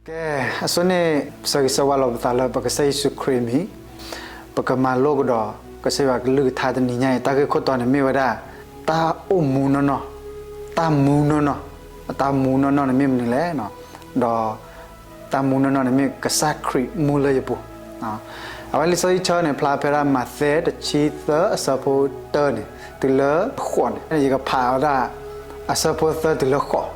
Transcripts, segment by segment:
ကဲ, အဆိန့ၣ် ဆၢဂ့ၤဆၢဝါလီၤပသးလၢပကစၢ်ယ့ၣ်ၡူးခရံာ်အမံၤ, ပကမၤလိကဒီး ကစၢ်ယွၤကလုၢ်ကထါတနံၤညါအံၤ တၢ်ဂ့ၢ်ခိၣ်တီန့ၣ်မ့ၢ်ဝဲဒၣ် တၢ်အိၣ်မူနီၢ်နီၢ်, တၢ်မူနီၢ်နီၢ်, တၢ်မူနီၢ်နီၢ်န့ၣ်မ့ၢ်မနုၤလဲၣ်, ဒီး တၢ်မူနီၢ်နီၢ်န့ၣ်မ့ၢ်ကစၢ်ခရံာ်မူလၢယပူၤ. အဝဲလံာ်စီဆှံဆၢန့ၣ် ဖျါဖဲဒၣ်မးသဲတဆံသၢအဆၢဖိတၢန့ၣ် တုၤလၢဃိးန့ၣ် ယကဖးဝဲဒၣ် အဆၢဖိသၢတုၤလၢဃိး,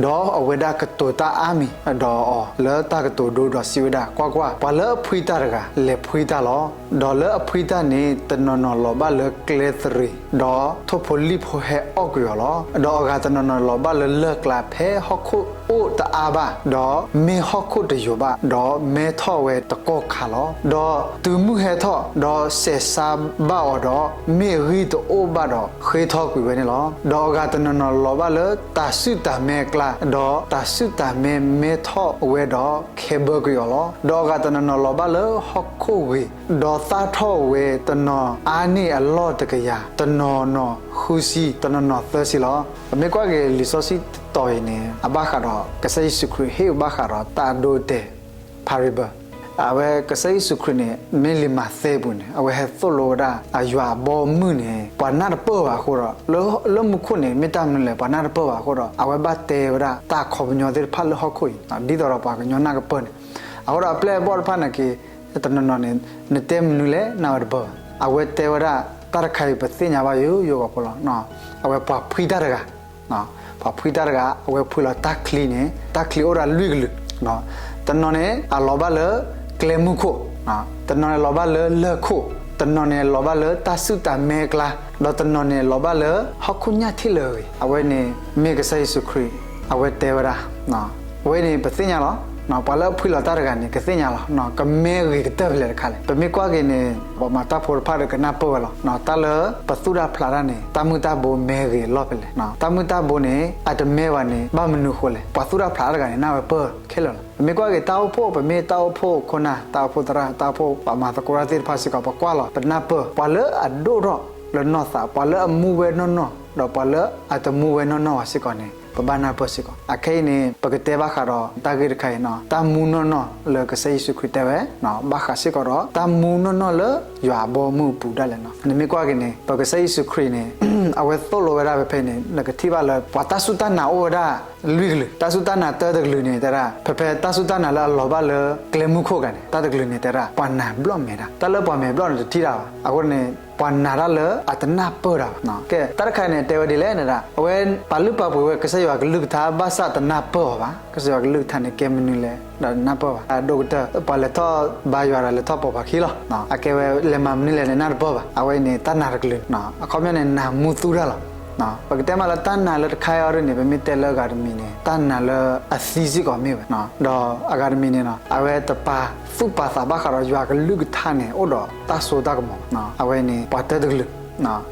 ဒီးအဝဲဒၣ်ကတိၤတၢ်အါမံၤဒီးအီၤလၢတၢ်ကတိၤဒိဒီးစံးဝဲဒၣ်, ကွၢ်ကွၢ်, ပှၤလၢအဖှံတၢ်တဂၤ လဲၤဖှံတၢ်လီၤ. ဒီးလၢအဖှံတၢ်န့ၣ် တနီၤနီၤလီၤဘၣ်လၢကျဲသရံး, ဒီးထိၣ်ဖိလံၣ်ဖိဟဲအီၣ်ကွံာ်အီၤလီၤ. ဒီးအဂၤတနီၤနီၤလီၤဘၣ်လၢလၢၢ်ကျါ ဖဲဟီၣ်ခိၣ်အိၣ်တအါဘၣ်, ဒီးမ့ၢ်ဟီၣ်ခိၣ်တယိာ်ဘၣ်, ဒီးမဲထီၣ်ဝဲတကီၢ်ခါလီၤ. ဒီးတုၤမုၢ်ဟဲထီၣ်, ဒီးစဲးဆါဘၣ်အီၤဒီး, မ့ၢ်အဂံၢ်တအိၣ်ဘၣ်ဒီး ဃ့ထီၣ်ကွံာ်ဝဲန့ၣ်လီၤ. ဒီးအဂၤတနီၤနီၤလီၤဘၣ်လၢတၢ်ဆူၣ်တၢ်မဲအကျါ, ဒီးတၢ်ဆူၣ်တၢ်မဲမဲထီၣ်ဝဲဒီး ခဲဘၢကွံာ်အီၤလီၤ. ဒီးအဂၤတနီၤနီၤလီၤဘၣ်လၢဟီၣ်ခိၣ်ဂ့ၤ, ဒီးသၣ်ထီၣ်ဝဲတနီၤအါန့ၢ်အလီၢ်တကယၤ, တနီၤနီၤဃုဆံ, တနီၤနီၤသၢဆံလီၤ. ပမ့ၢ်ကွၢ်က့ၤလံာ်စီဆှံတတီၤအံၤန့ၣ် အဘၣ်ဃးဒီး ကစၢ်ယ့ၣ်ၡူးခရံာ်ဟ့ၣ်ဘၣ်ဃးဒီးတၢ်အဒိအတဲာ် parable အဝဲကစၢ်ယ့ၣ်ၡူးခရံာ်န့ၣ် မ့ၢ်လံာ်မးသဲပူၤန့ၣ် အဝဲဟဲသိၣ်လိဝဲဒၣ် အယွၤအဘီအမုၢ်န့ၣ် ပှၤနၢ်တပၢၢ်ဘၣ်အဃိဒီး လၢမူခိၣ်န့ၣ် မ့ၢ်တၢ်မနုၤလဲၣ် ပှၤနၢ်တပၢၢ်ဘၣ်အဃိဒီး အဝဲဘၣ်တဲဝဲဒၣ်တၢ်အခီပညီသ့ၣ်တဖၣ်လၢဟီၣ်ခိၣ်အံၤ ဒ်သိးဒီးပှၤကညီနၢ်ကပၢၢ်န့ၣ်. အဃိဒီးအပျဲၢ်အဘီၣ်တဖၣ်န့ၣ်က့ၤ တနီၤနီၤန့ၣ် နတဲမနုၤလဲၣ် နၢ်ဝဲတပၢၢ်ဘၣ်. အဝဲတဲဝဲဒၣ် တၢ်တခါအံၤပသ့ၣ်ညါဘၣ်ယိယိဂီၢ်ဖိလီၤ. အဝဲပှၤဖှံတၢ်တဂၤ ပှၤဖှံတၢ်တဂၤ အဝဲဖှံလီၤတၢ်ချံန့ၣ် တၢ်ချံအိၣ်ဒၣ်လွံၢ်ကလုာ်, တနီၤန့ၣ် အလီၤဘၣ်လၢကျဲမုၢ်ခိၣ်, တနီၤန့ၣ်လီၤဘၣ်လၢလၢၢ်ခိၣ်, တနီၤန့ၣ်လီၤဘၣ်လၢတၢ်ဆူၣ်တၢ်မဲအကျါ, ဒီးတနီၤန့ၣ်လီၤဘၣ်လၢဟီၣ်ခိၣ်ညၣ်ထံၣ်လၢအဂ့ၤ. အဝဲန့ၣ်မ့ၢ်ကစၢ်ယ့ၣ်ၡူးခရံာ် အဝဲတဲဝဲဒၣ် အဝဲန့ၣ်ပသ့ၣ်ညါလီၤ. ပှၤလၢအဖှံလီၤတၢ်တဂၤန့ၣ် ကသ့ၣ်ညါလီၤ. ကမဲဂ့ၤကတၢၢ်ဖဲလဲၣ်တခါလဲၣ်. ပမ့ၢ်ကွၢ်က့ၤန့ၣ် ပှၤမၤတၢ်ဖိတဖၣ်ဒီးကနၢ်ပၢၢ်ဝဲလီၤ. တၢ်လၢပသူၣ်တၢ်ဖျးတၢ်န့ၣ် တၢ်မုၢ်တၢ်ဘိမဲဂ့ၤအလီၢ်ဖဲလဲၣ်. တၢ်မုၢ်တၢ်ဘိန့ၣ် အတမဲဘၣ်န့ၣ် ဘၣ်မနုၤဃိလဲၣ်. ပှၤသူၣ်တၢ်ဖျးတၢ်တဂၤန့ၣ် နၢ်ဝဲပၢၢ်ခဲလၢာ်လီၤ. ပမ့ၢ်ကွၢ်က့ၤတၢ်အိၣ်ဖှိၣ် ပမ့ၢ်တၢ်အိၣ်ဖှိၣ်ခိၣ်နၢ် တၢ်အိၣ်ဖှိၣ်သရၣ် တၢ်အိၣ်ဖှိၣ်ပှၤမၤသကိးတၢ်သ့ၣ်တဖၣ်စ့ၢ်ကီး ပကွၢ်လီၤ ပနၢ်ပၢၢ် ပှၤလၢအဒိၣ်ထီၣ်လၢနီၢ်သး ပှၤလၢအမူဝဲနီၢ်နီၢ် ဒီးပှၤလၢအတမူဝဲနီၢ်နီၢ်ဘၣ်စ့ၢ်ကီးန့ၣ် ပဘၣ်နၢ်ပၢၢ်စ့ၢ်ကီး. အခဲအံၤန့ၣ် ပကတဲဘၣ်ဃးဒီးတၢ်ဂ့ၢ်တခါအံၤ တၢ်မူနီၢ်နီၢ်လၢကစၢ်ယ့ၣ်ၡူးခရံာ်တဲဝဲ ဘၣ်ဃးစ့ၢ်ကီးဒီး တၢ်မူနီၢ်နီၢ်လၢယွၤအဘီအမုၢ်အပူၤဒၣ်လဲာ်လီၤ. နမ့ၢ်ကွၢ်က့ၤန့ၣ် ပကစၢ်ယ့ၣ်ၡူးခရံာ်န့ၣ် အဝဲသိၣ်လိဝဲဒၣ်ဖဲဖဲအံၤန့ၣ် နကထံၣ်ဘၣ်လၢ ပှၤတၢ်စူၢ်တၢ်နာ်အိၣ်ဝဲဒၣ်လွံၢ်ကလုာ်, တၢ်စူၢ်တၢ်နာ်တၢတကလုာ်န့ၣ် တဲဒၣ် ဖဲဖဲတၢ်စူၢ်တၢ်နာ်လၢအလီၤဘၣ်လၢကျဲမုၢ်ခိၣ်တဂၤန့ၣ် တၢ်တကလုာ်န့ၣ် တဲဒၣ် ပှၤနာ်ဘျီၣ်မဲာ်တၢ်, တၢ်လၢပှၤမဲာ်ဘျီၣ်န့ၣ် တထံၣ်တၢ်ဘၣ်. အဃိန့ၣ် ပှၤနာ်တၢ်လၢအတနၢ်ပၢၢ်တၢ်ဘၣ်. ကဲ တၢ်တခါန့ၣ် တဲဝဲဒ်လဲၣ်န့ၣ်ဒၣ် အဝဲပာ်လုၢ်ပာ်ပှ့ၤဝဲကစၢ်ယွၤကလုၢ်ကထါ ဘၣ်ဆၣ်တနၢ်ပၢၢ်အီၤဘၣ်. ကစၢ်ယွၤကလုၢ်ကထါန့ၣ် ကဲမနုၤလဲၣ် ဒီးတနၢ်ပၢၢ်ဘၣ်. အဒိၣ်ကတၢၢ် ပှၤလဲၤထီၣ်ဘါယွၤဒီး လဲၤထီၣ်ပိာ်ပှၤခံလီၤ. အကဲဝဲလဲၤမၤမနုၤလဲၣ်န့ၣ် နၢ်တပၢၢ်ဘၣ်. အဝဲအံၤန့ၣ် တၢ်နာ်တကလုာ်န့ၣ် အခီပညီန့ၣ် နာ်မူသူတၢ်လီၤ. ပကတဲမးလၢတၢ်နာ်လၢတခါအံၤအီၤဒ်န့ၣ် ပမ့ၢ်တဲလၢအဂၤတမံၤန့ၣ် တၢ်နာ်လၢအသံစ့ၢ်ကီးမ့ၢ်ဝဲ, ဒီးအဂၤတမံၤန့ၣ် အဝဲတပာ်သူၣ်ပာ်သးဘၣ်ဃးဒီးယွၤကလုၢ်ကထါန့ၣ် အိၣ်ဒီးတၢ်စိတၢ်ကမီၤ, အဝဲန့ၣ် ပှၤတၢတကလုာ်.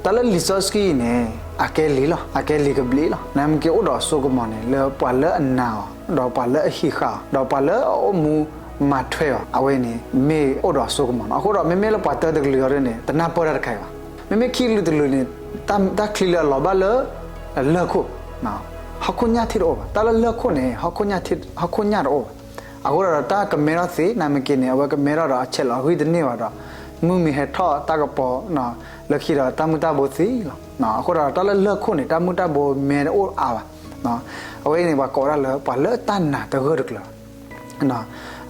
တၢ်လၢလံာ်စီဆှံအံၤန့ၣ် အကဲလံာ်လီၤ, အကဲလံာ်ကဘျံးလီၤ. နမ့ၢ်က့ၤအိၣ်ဒီးအစိကမီၤန့ၣ် လၢပှၤလၢအနာ်အီၤ ဒီးပှၤလၢအဟံးဃာ်အီၤ ဒီးပှၤလၢအအိၣ်မူမၤထွဲအီၤ အဝဲန့ၣ် မ့ၢ်အိၣ်ဒီးအစိကမီၤလီၤ. အဃိဒီး မ့မ့ၢ်လၢပှၤတၢတကလုာ်အံၤဒ်န့ၣ် တနၢ်ပၢၢ်တၢ်တခါအံၤဘၣ်. မ့မ့ၢ်ခံကလုာ်တကလုာ်န့ၣ် တၢ်ချံလၢအလီၤဘၣ်လၢ လၢၢ်ခိၣ်, ဟီၣ်ခိၣ်ညၣ်ထံၣ်တအိၣ်ဘၣ်. တၢ်လၢလၢၢ်ခိၣ်န့ၣ် ဟီၣ်ခိၣ်ညၣ်တအိၣ်ဘၣ်. အဃိဒီးတၢ်ကမဲထီၣ်သ့ နမ့ၢ်က့ၤန့ၣ် အဝဲကမဲထီၣ်ဒီးအဆဲးလီၤအဂံၢ်တန့ၢ်ဘၣ်ဒီး မုၢ်မ့ၢ်ဟဲထီၣ်တၢ်ကပီၤ လၢခံဒီးတၢ်မုၢ်တၢ်ဘိသံလီၤ. အဃိဒီးတၢ်လၢလၢၢ်ခိၣ်န့ၣ် တၢ်မုၢ်တၢ်ဘိမဲတအိၣ်အါဘၣ်. အဝဲအံၤန့ၣ် ပှၤကိးဝဲဒၣ်လၢ ပှၤလၢတၢ်နာ်တဂၢၢ်တကျၢၤ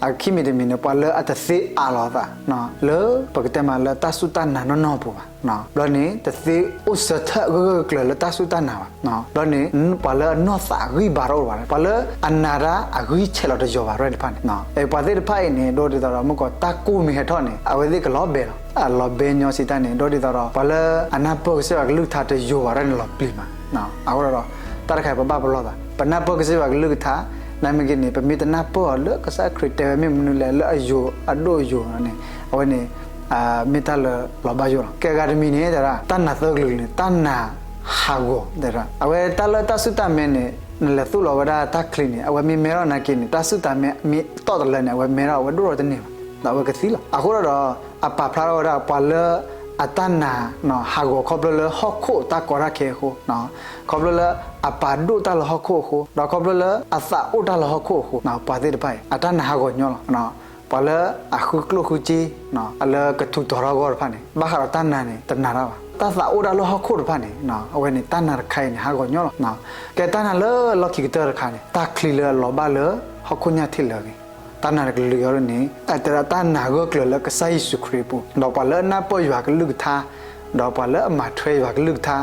အခံမံၤတမံၤန့ၣ် ပှၤလၢအတသ့အးလီၤသး လၢပကတဲမးလၢတၢ်စူၢ်တၢ်နာ်နီၢ်နီၢ်အပူၤဘၣ်. ဘျီန့ၣ် တသ့အိၣ်ဆၢထၢၣ်ဂၢၢ်ဂၢၢ်ကျၢၤကျၢၤလၢတၢ်စူၢ်တၢ်နာ်ဘၣ်. ဘျီန့ၣ် ပှၤလၢအနီၢ်သးအဂံၢ်ဘါတအိၣ်ဘၣ်, ပှၤလၢအနာ်တၢ်အဂံၢ်ဆဲးလီၤတယိာ်ဘၣ်ရဲၣ်တဖၣ်န့ၣ်. ပှၤသ့ၣ်တဖၣ်အံၤန့ၣ် ဒ်သိးဒီး မုၢ်ကီး တၢ်ကိၢ်မ့ၢ်ဟဲထီၣ်န့ၣ် အဝဲသ့ၣ်ကလီၤဘဲလီၤ. အလီၤဘဲညီစံးတၢ်န့ၣ် ဒ်သိးဒီး ပှၤလၢအနၢ်ပၢၢ်ကစၢ်ယွၤကလုၢ်ကထါတယိာ်ဘၣ်ရဲၣ်န့ၣ် လီၤပျံၤမး. အဃိဒီး တၢ်တခါအံၤပဘၣ်ပလီၢ်သး ပနၢ်ပၢၢ်ကစၢ်ယွၤကလုၢ်ကထါ နမ့ၢ်က့ၤန့ၣ် ပမ့ၢ်တနၢ်ပၢၢ်အီၤလၢကစၢ်ခရံာ်တဲဝဲမ့ၢ်မနုၤလဲၣ် လၢအယိာ်အဒိၣ်အယိာ်န့ၣ် အဝဲန့ၣ် မ့ၢ်တၢ်လၢလီၤဘၣ်ယိၣ်လီၤ. ကဲအဂၤတမံၤန့ၣ် တဲဒၣ် တၢ်နာ်သၢကလုာ်န့ၣ် တၢ်နာ်ဟးဂီၤတဲဒၣ် အဝဲတၢ်လၢတၢ်စူၢ်တၢ်မဲန့ၣ် နလဲၤသူၣ်လီၤဝဲဒၣ်တၢ်ချံန့ၣ် အဝဲမ့ၢ်မဲထီၣ်နာ်က့ၤန့ၣ် တၢ်စူၢ်တၢ်မဲမ့ၢ်တီၢ်တလၢန့ၣ် အဝဲမဲထီၣ်အဝဲဒိၣ်ထီၣ်တန့ၢ်ဘၣ် ဒီးအဝဲကသံလီၤ. အဃိဒီး အပာ်ဖျါထီၣ်ဝဲဒၣ် ပှၤလၢ အတၢ်နာ် ဟးဂီၤခီဖျိလၢဟီၣ်ခိၣ်တၢ်ကီတၢ်ခဲအဃိ, ခီဖျိလၢအပာ်ဒိၣ်တၢ်လၢဟီၣ်ခိၣ်အဃိ, ဒီးခီဖျိလၢအသးအိၣ်တၢ်လၢဟီၣ်ခိၣ်အဃိ, ပှၤသ့ၣ်တဖၣ်အံၤ အတၢ်နာ်ဟးဂီၤညီလီၤ. ပှၤလၢအဃုကျိၣ်ဃုစ့ လၢကထူးတီၤထီၣ်အဂီၢ်တဖၣ်န့ၣ် ဘၣ်ဃးဒီးတၢ်နာ်န့ၣ် တနာ်တၢ်ဘၣ်. တၢ်သးအိၣ်တၢ်လၢဟီၣ်ခိၣ်တဖၣ်န့ၣ် အဝဲန့ၣ် တၢ်နာ်တခါအံၤန့ၣ် ဟးဂီၤညီလီၤ. ကဲတၢ်နာ်လၢလီၢ်ခံကတၢၢ်တခါန့ၣ် တၢ်ချံလၢအလီၤဘၣ်လၢဟီၣ်ခိၣ်ညၣ်ထံၣ်လၢအဂ့ၤ, တၢ်နာ်တကလုာ်အံၤန့ၣ် အတဲဒၣ်တၢ်နာ်ဂၢၢ်ကျၢၤလၢကစၢ်ယ့ၣ်ၡူးခရံာ်အပူၤ, ဒီးပှၤလၢအနၢ်ပၢၢ်ယွၤကလုၢ်ကထါ, ဒီးပှၤလၢအမၤထွဲယွၤကလုၢ်ကထါ,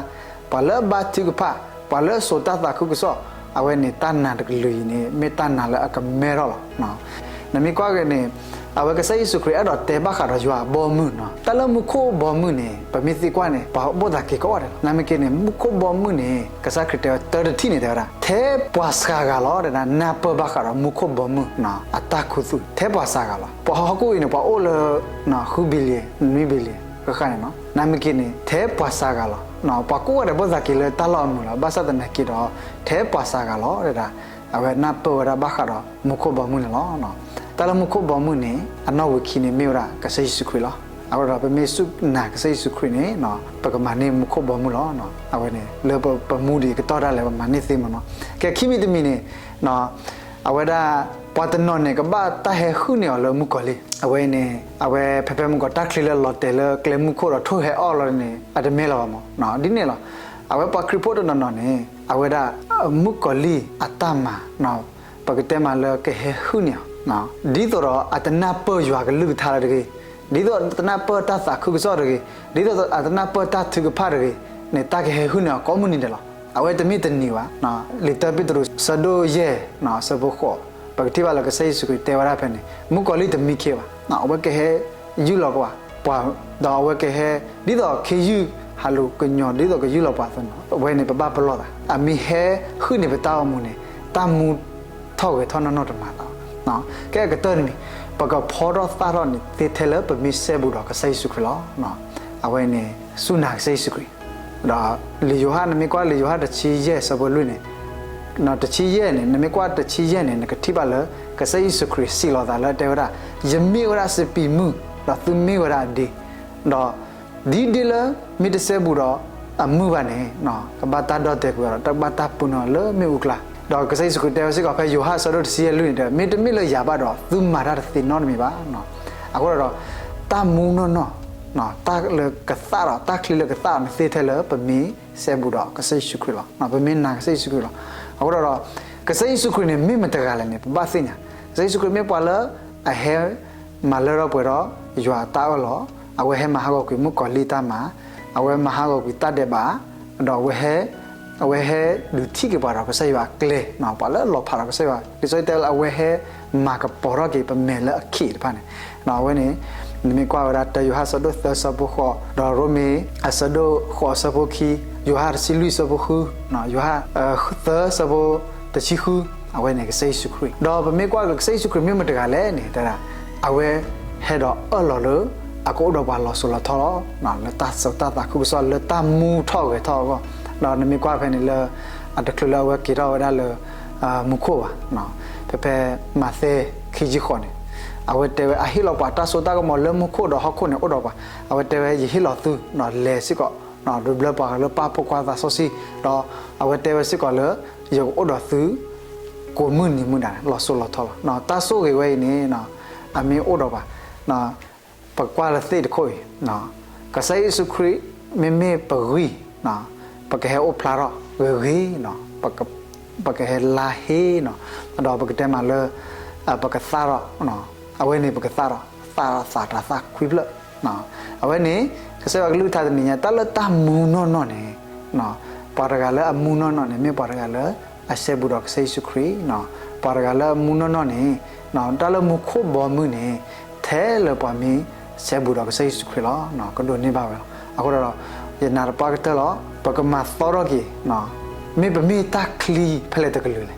ပှၤလၢအဘါထုကဖၣ်, ပှၤလၢအစိာ်တၢ်သးခုကစီၣ်, အဝဲန့ၣ်တၢ်နာ်တကလုာ်အံၤန့ၣ် မ့ၢ်တၢ်နာ်လၢအကမဲထီၣ်လီၤ. နမ့ၢ်ကွၢ်က့ၤန့ၣ် အဝဲကစၢ်ယ့ၣ်ၡူးခရံာ်အဲၣ်ဒိးတဲဘၣ်ဃးဒီးယွၤအဘီအမုၢ်နီၤ. တၢ်လၢမူခိၣ်ဘီမုၢ်န့ၣ် ပမ့ၢ်သံကွၢ်န့ၣ် ပှၤဘီၣ်သးက့ၤကိးဂၤဒဲးလီၤ. နမ့ၢ်က့ၤန့ၣ် မူခိၣ်ဘီမုၢ်န့ၣ် ကစၢ်ခရံာ်တဲဝဲတၢ်တထံၣ်န့ၣ် တဲဝဲဒၣ် ထဲပှၤစှၤဂၤလီၤ တဲဒၣ် နၢ်ပၢၢ်ဘၣ်ဃးဒီးမူခိၣ်ဘီမုၢ်အတၢ်ခူသူၣ် ထဲပှၤစှၤဂၤလီၤ. ပှၤဟီၣ်ခိၣ်အံၤန့ၣ် ပှၤအိၣ်လၢ ဃု billion နွံ billion ဃၣ်ဃၣ်န့ၣ်လီၤ. နမ့ၢ်က့ၤန့ၣ် ထဲပှၤစှၤဂၤလီၤ. ပှၤကိးဂၤဒဲးဘီၣ်သးက့ၤလၢတၢ်လီၢ်အမုာ်လီၤ. ဘၣ်ဆၣ်သနာ်က့ဒီး ထဲပှၤစှၤဂၤလီၤ တဲဒၣ် အဝဲနၢ်ပၢၢ်ဝဲဒၣ်ဘၣ်ဃးဒီးမူခိၣ်ဘီမုၢ်န့ၣ်လီၤ. တၢ်လၢမူခိၣ်ဘီမုၢ်န့ၣ် အနီၣ်ဝံာ်ခံန့ၣ်မ့ၢ်ဝဲဒၣ်ကစၢ်ယ့ၣ်ၡူးခရံာ်လီၤ. အဃိဒီးပမ့ၢ်စူၢ်နာ်ကစၢ်ယ့ၣ်ၡူးခရံာ်န့ၣ် ပကမၤန့ၢ်မူခိၣ်ဘီမုၢ်လီၤ. အဝဲန့ၣ် လၢပမူဒံးကတီၢ်ဒၣ်လဲာ် ပမၤန့ၢ်သ့မးနီၤ. ကဲခံမံၤတမံၤန့ၣ် အဝဲဒၣ် ပှၤတနီၤန့ၣ် ကဘၣ်တၢ်ဟဲဟုၣ်န့ၢ်အီၤလၢမုၣ်ကီၤလံၢ်. အဝဲန့ၣ် အဝဲဖဲဖဲမုၣ်ကီၤတၢ်ချံလၢလီၤတဲာ်လၢကျဲမုၢ်ခိၣ်ဒီးထိၣ်ဟဲအီၣ်လီၤန့ၣ် အတမ့ၢ်လၢၤဘၣ်မး. ဒ်န့ၣ်လီၤ. အဝဲပှၤခရံာ်ဖိတနီၤနီၤန့ၣ် အဝဲဒၣ် မုၣ်ကီၤလံၢ်အတၢ်မၤ ပကတဲမးလၢကဟဲဟုၣ်န့ၢ်အီၤ ဒ်သိးဒီးအတနၢ်ပၢၢ်ယွၤကလုၢ်ကထါလၢတဂ့ၤ, ဒ်သိးအတနၢ်ပၢၢ်တၢ်သးခုကစီၣ်တဂ့ၤ, ဒ်သိးအတနၢ်ပၢၢ်တၢ်ထုကဖၣ်တဂ့ၤန့ၣ် တၢ်ကဟဲဟုၣ်န့ၢ်အီၤကိးမုၢ်နံၤဒဲးလီၤ. အဝဲတမ့ၢ်တနံၤဘၣ်. လံာ်တၢပ့းတရူး ဆၢဒိၣ်ယဲၢ် ဆၢဖိဃိး ပကထံၣ်ဘၣ်လၢကစၢ်ယ့ၣ်ၡူးခရံာ်တဲဝဲဒၣ်ဖဲန့ၣ် မုၣ်ကီၤလံၢ်တမံခ့ဘၣ်. အဝဲကဟဲယူၢ်လီၤကွၢ်ပှၤ, ဒီးအဝဲကဟဲ ဒ်သိးခ့ယုၢ်ဟးလူၤကညီၤ ဒ်သိးကယူၢ်လီၤပှၤအသိးန့ၣ် အဝဲန့ၣ်ပဘၣ်ပလီၢ်သး. အမ့ၢ်ဟဲဟုၣ်န့ၢ်ပတၢ်အိၣ်မူန့ၣ် တၢ်မူထီၣ်ဂဲၤထီၣ်နီၢ်နီၢ်တမၤသးဘၣ်. ကဲအကတၢၢ်တမံၤ ပကဖီထီၣ်သၣ်ထီၣ်န့ၣ်သ့ထဲလၢပမ့ၢ်စဲဘူးဒီးကစၢ်ယ့ၣ်ၡူးခရံာ်လီၤ. အဝဲန့ၣ် စူၢ်နာ်ကစၢ်ယ့ၣ်ၡူးခရံာ် ဒီးလံာ်ယိၤဟၣ် နမ့ၢ်ကွၢ်လံာ်ယိၤဟၣ်တဆံယဲၢ်ဆၢဖိလွံၢ်န့ၣ်, တဆံယဲၢ်န့ၣ် နမ့ၢ်ကွၢ်တဆံယဲၢ်န့ၣ် နကထံၣ်ဘၣ်လၢ ကစၢ်ယ့ၣ်ၡူးခရံာ်စံးလီၤသးလၢတဲဝဲဒၣ် ယမ့ၢ်ဝဲဒၣ်စပံးမုၢ် ဒီးသုမ့ၢ်ဝဲဒၣ်အဒ့, ဒီးဒ်ဒ့လၢမ့ၢ်တစဲဘူးဒီးအမုၢ်ဘၣ်န့ၣ် ကဘၣ်တၢ်ဒီၣ်တဲာ်ကွံာ်အီၤဒီး တဘၣ်တၢ်ပူၤနီၢ်လၢမ့ၣ်အူကျါ. ဒီးကစၢ်ယ့ၣ်ၡူးခရံာ်တဲဝဲစ့ၢ်ကီးဖဲယိၤဟၣ်ဆၢဒိၣ်တဆံယဲၢ်လွံၢ်န့ၣ် မ့တမ့ၢ်လၢယၤဘၣ်ဒီး သုမၤတၢ်တသ့နီတမံၤဘၣ်. အဃိဒီး တၢ်မူနီၢ်နီၢ် တၢ်လၢကသၣ်ဒီး တၢ်ချံလၢကသၣ်န့ၣ်သ့ထဲလၢပမ့ၢ်စဲဘူးဒီးကစၢ်ယ့ၣ်ၡူးခရံာ်လီၤ. ပမ့ၢ်နာ်ကစၢ်ယ့ၣ်ၡူးခရံာ်လီၤ. အဃိဒီး ကစၢ်ယ့ၣ်ၡူးခရံာ်န့ၣ် မ့ၢ်မတဂၤလဲၣ်န့ၣ် ပဘၣ်သ့ၣ်ညါ, ကစၢ်ယ့ၣ်ၡူးခရံာ်မ့ၢ်ပှၤလၢအဟဲမၤလၢထီၣ်ပှဲၤထီၣ်ယွၤအတၢ်အၢၣ်လီၤ, အဝဲဟဲမၤဟးဂီၤကွံာ်မုၣ်ကီၤလံၢ်တၢ်မၤ, အဝဲမၤဟးဂီၤကွံာ်တၢ်ဒဲးဘး, ဒီးအဝဲဟဲ အဝဲဟဲဒုးထံၣ်က့ၤပှၤဒီးကစၢ်ယွၤအကျဲ, ပှၤလၢအလီၤဖးဒီးကစၢ်ယွၤ, လံာ်စီဆှံတဲလၢအဝဲဟဲ မၤကပီၤထီၣ်က့ၤပမဲာ်လၢအခ့တဖၣ်န့ၣ်, အဝဲန့ၣ် နမ့ၢ်ကွၢ်ဝဲဒၣ်တၢယိၤဟၣ်ဆၢဒိၣ်သၢဆၢဖိဃိး, ဒီးရိမ့ၤအဆၢဒိၣ်ဃိးဆၢဖိခံ, ယိၤဟၣ်တဆံလွံၢ်ဆၢဖိဃု, ယိၤဟၣ်သၢဆၢဖိတဆံဃု, အဝဲန့ၣ်ကစၢ်ယ့ၣ်ၡူးခရံာ်, ဒီးပမ့ၢ်ကွၢ်က့ၤကစၢ်ယ့ၣ်ၡူးခရံာ်မ့ၢ်မတဂၤလဲၣ်န့ၣ် တဲဒၣ် အဝဲဟဲဒီးအၢၣ်လီၤလၢ အကအိၣ်ဒီးပှၤလီၤစိၤလီၤထီလီၤ, လၢတၢ်စိာ်တၢ်သးခုကစီၣ်လၢတၢ်မူထီၣ်ဂဲၤထီၣ်အဂီၢ်, ဒီးနမ့ၢ်ကွၢ်ဖဲန့ၣ်လၢ အတချုးလၢအဝဲက့ၤထီၣ်ဝဲဒၣ်လၢ မူခိၣ်ဘၣ်, ဖဲဖဲမးသဲခံဆံဃိးန့ၣ်, အဝဲတဲဝဲ အဟ့ၣ်လီၤပှၤတၢ်စိတၢ်ကမီၤလၢမူခိၣ်ဒီးဟီၣ်ခိၣ်န့ၣ်အိၣ်ဒီးပှၤ, အဝဲတဲဝဲ ယဟ့ၣ်လီၤသု လဲၤစ့ၢ်ကီး ဒုးဘျၢပှၤလၢပၢ်ဖိခွါသးစီဆှံ, ဒီးအဝဲတဲဝဲစ့ၢ်ကီးလၢ ယကအိၣ်ဒီးသု ကိးမုၢ်နံၤမုၢ်နၤ လီၤစိၤလီၤထီလီၤ. တၢ်ဆိၣ်ဂ့ၤဝဲအံၤန့ၣ် အမ့ၢ်အိၣ်ဒီးပှၤ ပကွၢ်လၢသ့ၣ်တခိၣ်အံၤ, ကစၢ်ယ့ၣ်ၡူးခရံာ် မ့မ့ၢ်ပဂံၢ်, ပကဟဲအိၣ်ဖျါထီၣ်ဂ့ၤဂ့ၤ, ပကဟဲလါဟ့နီၤ, ဒီးပကတဲမးလၢ ပကသၣ်ထီၣ်, အဝဲန့ၣ်ပကသၣ်ထီၣ်, သၣ်ထီၣ်သးတၢ်သၣ်ခွံဖျၢၣ်, အဝဲန့ၣ် ကစၢ်ယွၤကလုၢ်ကထါတနံၤညါ တၢ်လၢတၢ်မူနီၢ်နီၢ်န့ၣ် ပှၤတဂၤလၢအမူနီၢ်နီၢ်န့ၣ် မ့ၢ်ပှၤတဂၤလၢ အစဲဘူးဒီးကစၢ်ယ့ၣ်ၡူးခရံာ်, ပှၤတဂၤလၢအမူနီၢ်နီၢ်န့ၣ် တၢ်လၢမူခိၣ်ဘီမုၢ်န့ၣ် ထဲလၢပှၤမ့ၢ်စဲဘူးဒီးကစၢ်ယ့ၣ်ၡူးခရံာ်လီၤ. ကဒိးန့ၢ်ဘၣ်ဝဲလီၤ. အဃိဒီး ယနာ်သပှၢ်ကတၢၢ်လီၤ ပကမၤသီထီၣ်က့ၤ မ့ၢ်ပမ့ၢ်တၢ်ချံဖဲလဲၣ်တကလုာ်လဲၣ်,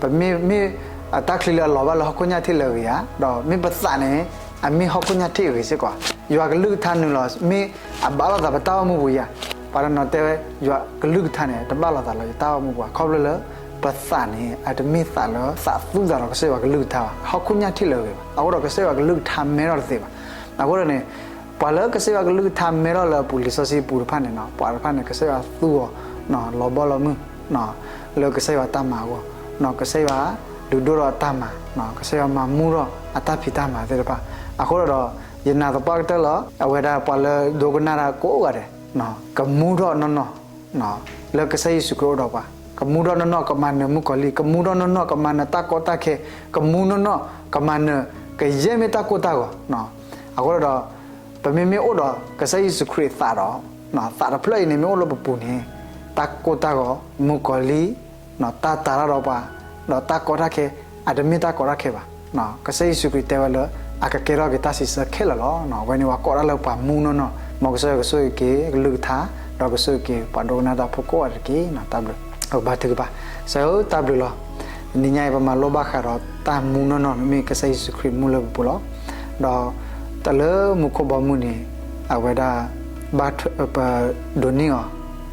ပမ့ၢ် မ့ၢ်အတၢ်ချံလၢအလီၤဘၣ်လၢဟီၣ်ခိၣ်ညါထံၣ်လၢအဂ့ၤဧါ, ဒီးမ့ၢ်ပသးန့ၣ် အမ့ၢ်ဟီၣ်ခိၣ်ညါထံၣ်အဂ့ၤစ့ၢ်ကီး, ယွၤကလုၢ်ကထါနုာ်လီၤ မ့ၢ်အဘၣ်လိာ်သးပတၢ်အိၣ်မူပူၤဧါ, ပှၤတနီၤတဲဝဲ ယွၤကလုၢ်ကထါန့ၣ် တဘၣ်လိာ်သးလၢယတၢ်အိၣ်မူပူၤဘၣ်, ခီဖျိလၢ ပသးန့ၣ် အတမ့ၢ်သးလၢသးသူသးဒီးကစၢ်ယွၤကလုၢ်ကထါဘၣ်, ဟီၣ်ခိၣ်ညါထံၣ်လၢအဂ့ၤဘၣ်, အဃိဒီးကစၢ်ယွၤကလုၢ်ကထါမဲထီၣ်တသ့ဘၣ်. အဃိဒီးန့ၣ် ပှၤလၢကစၢ်ယွၤကလုၢ်ကထါမဲထီၣ်လၢအပူၤ လံာ်စီဆှံပူၤတဖၣ်န့ၣ်, ပှၤတဖၣ်န့ၣ် ကစၢ်ယွၤသူအီၤ လီၤဘီလီၤမုၢ် လၢကစၢ်ယွၤတၢ်မၤအဂီၢ်, ကစၢ်ယွၤဒုးဒိၣ်ထီၣ်အတၢ်မၤ, ကစၢ်ယွၤမၤမူထီၣ်အတၢ်ဖံးတၢ်မၤသ့ၣ်တဖၣ်. အဃိဒီး ယနာ်သပှၢ်ကတၢၢ်လၢ အဝဲဒၣ်ပှၤလၢဒိကနၣ်တၢ်ကိးဂၤဒဲး ကမူထီၣ်နီၢ်နီၢ် လၢကစၢ်ယ့ၣ်ၡူးခရံာ်အိၣ်ဒီးပှၤ, ကမူထီၣ်နီၢ်နီၢ်ကမၤနၢၤမုၣ်ကီၤလံၢ်, ကမူထီၣ်နီၢ်နီၢ်ကမၤနၢၤတၢ်ကီတၢ်ခဲ, ကမူနီၢ်နီၢ်ကမၤနၢၤ ကယဲၢ်မ့ၢ်တၢ်ကိၢ်တၢ်ဂီၤ. အဃိဒီး ပမ့မ့ၢ်အိၣ်ဒီးကစၢ်ယ့ၣ်ၡူးခရံာ်သးဒီး သးတဖျၢၣ်အံၤန့ၣ်မ့ၢ်အိၣ်လၢပပူၤန့ၣ်, တၢ်ကိၢ်တၢ်ဂီၤ, မုၣ်ကီၤလံၢ်, တၢ်တာ်တၢ်ဒီးပှၤ, ဒီးတၢ်ကီတၢ်ခဲ အတမ့ၢ်တၢ်ကီတၢ်ခဲဘၣ်. ကစၢ်ယ့ၣ်ၡူးခရံာ်တဲဝဲလၢ အကကဲထီၣ်က့ၤတၢ်စံးဆၢခဲလၢာ်လီၤ. အဝဲန့ၣ်ပှၤကိးဒၣ်လၢပှၤမူနီၢ်နီၢ်, မ်ကစၢ်ယွၤကဆိၣ်ဂ့ၤက့ၤကလုၢ်ကထါ, ဒီးကဆိၣ်ဂ့ၤက့ၤပှၤဒိကနၣ်တၢ်ဖိကိးဂၤဒဲးတက့ၢ်. တၢ်ဘျုး, ပဘါထုကဖၣ်. ကစၢ်ဧၢ တၢ်ဘျုးလီၤ. တနံၤညါအံၤ ပမၤလိဘၣ်ဃးဒီးတၢ်မူနီၢ်နီၢ် မ့ၢ်ကစၢ်ယ့ၣ်ၡူးခရံာ်မူလၢပပူၤလီၤ. ဒီးတၢ်လၢမူခိၣ်ဘီမုၢ်န့ၣ် အဝဲဒၣ် ဘၣ်ထွဲ ပဒိးန့ၢ်အီၤ,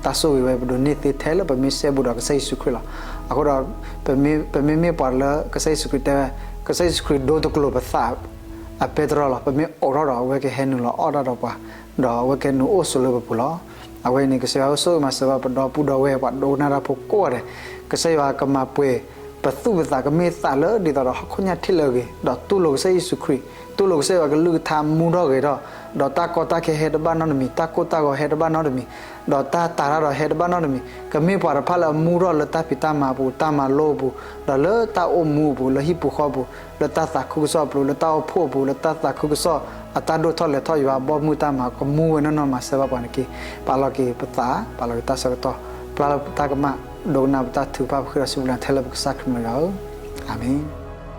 တၢ်ဆိၣ်ဂ့ၤဝဲ ပဒိးန့ၢ်သ့ထဲလၢပမ့ၢ်စဲဘူးဒီးကစၢ်ယ့ၣ်ၡူးခရံာ်လီၤ. အဃိဒီး ပမ့မ့ၢ်ပှၤလၢကစၢ်ယ့ၣ်ၡူးခရံာ်တဲဝဲ, ကစၢ်ယ့ၣ်ၡူးခရံာ်ဒိတကျိၤပသး အပဲတြီလီၤ. ပမ့ၢ်အိးထီၣ်ဒီး အဝဲကဟဲနုာ်လီၤအီၣ်တၢ်ဒီးပှၤ, ဒီးအဝဲကဟဲနုာ်အိၣ်ဆိးလၢပပူၤလီၤ. အဝဲန့ၣ် ကစၢ်ယွၤကဆိၣ်ဂ့ၤမၤစၢၤဘၣ်ပဒီပုၢ်ဒီဝဲၢ် ပှၤဒိကနၣ်တၢ်ဖိကိးဂၤဒဲး, ကစၢ်ယွၤကမၤပှဲၤပသူၣ်ပသး ကမ့ၢ်သးလၢဒ်သိးဒီးဟီၣ်ခိၣ်ညါထံးလၢအဂ့ၤ, ဒီးတူၢ်လိာ်ကစၢ်ယ့ၣ်ၡူးခရံာ်, တူၢ်လိာ်ကစၢ်ယွၤကလုၢ်ကထါမူထီၣ်ဂဲၤထီၣ်, ဒီးတၢ်ကီတၢ်ခဲဟဲတဘၣ်နီတမံၤ, တၢ်ကိၢ်တၢ်ဂီၤဟဲတဘၣ်နီတမံၤ, ဒီးတၢ်တာ်တၢ်ဒီးဟဲတဘၣ်နီတမံၤ, ကမ့ၢ်ပှၤတဖၣ်လၢအမူထီၣ်လၢတၢ်ဖံးတၢ်မၤအပူၤ, တၢ်မၤလိအပူၤ, ဒီးလၢတၢ်အိၣ်မူအပူၤ, လၢဟံၣ်ပူၤဃီပူၤ, လၢတၢ်သးခုကစီၣ်အပူၤ, လၢတၢ်အိၣ်ဖှိၣ်အပူၤ, လၢတၢ်သးခုကစီၣ်အတၢ်ဒိၣ်ထီၣ်လဲၤထီၣ် ယွၤအဘီမုၢ်တၢ်မၤ ကမူဝဲနီၢ်နီၢ် မၤစၢၤဘၣ်ပှၤန့ၣ်တက့ၢ်. ပာ်လီၤက့ၤပသး, ပာ်လီၤက့ၤတၢ်ဆၢကတီၢ်, ပျၢ်လၢပတၢ်ကမၣ်, ဒိကနၣ်ပတၢ်ထုကဖၣ် ပဃ့ဒီးစံးဘျုးနၤထဲလၢပကစၢ်ခရံာ်မံၤလီၤယွၤဧၢ, အၤမ့ၣ်.